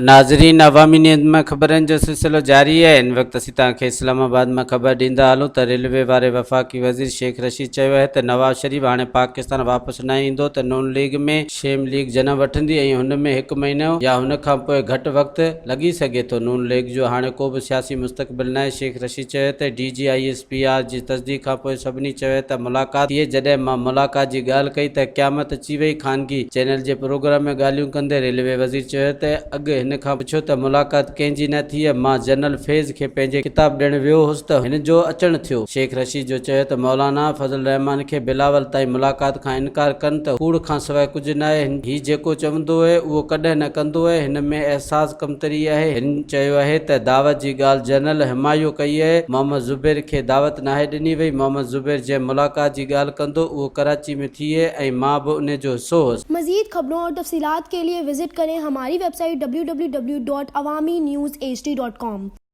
ناظرين عوامي نيوز ۾ خبرن جو سلسلو جاري آهي هن وقت اسين توهان کي اسلام آباد مان خبر ڏيندا هلون ته ريلوي واري وفاقي وزير شيخ رشيد چيو آهي ته نواز شريف هاڻي پاڪستان واپس نه ايندو ته نون ليگ ۾ شيم ليگ جنم وٺندي ۽ هن ۾ هڪ مهينو يا هن کان پوء گهٽ وقت لڳي سگهي ٿو نون ليگ جو هاڻي ڪو به سياسي مستقبل ناهي شيخ رشيد چيو ته D G I S P R جي تصديق کان پوء سڀني چيو ته ملاقات ٿئي جڏهن مان ملاقات جي ڳالهه ڪئي ته قيامت اچي وئي خانگي چينل جي پروگرام ۾ ڳالهيون ڪندي ريلوي وزير چيو ته اڳ هن کان پڇيو ته ملاقات ڪنهن جي نه ٿي مان جنرل فيض کي پنهنجي ڪتاب ڏيڻ ويو هوس ته هن جو اچڻ ٿيو. شيخ رشيد جو چيو ته مولانا فضل الرحمان کي بلاول تائين ملاقات کان انڪار ڪن ته ڪوڙ کانسواء ڪجهه ناهي هي جيڪو چوندو اهي اهو ڪڏهن نه ڪندو اهي هن ۾ احساس ڪمتري آهي هن چيو اهي ته دعوت جي ڳالهه جنرل همايون ڪئي اهي محمد زبير کي دعوت ناهي ڏني وئي محمد زبير جنهن ملاقات جي ڳالهه ڪندو اهو ڪراچي ۾ ٿئي ۽ مان به انهي جو حصو هوس. مزيد خبرون اور تفصيلات کے لئے وزٽ ڪرين ھماري web site www.awamiNewsHD.com.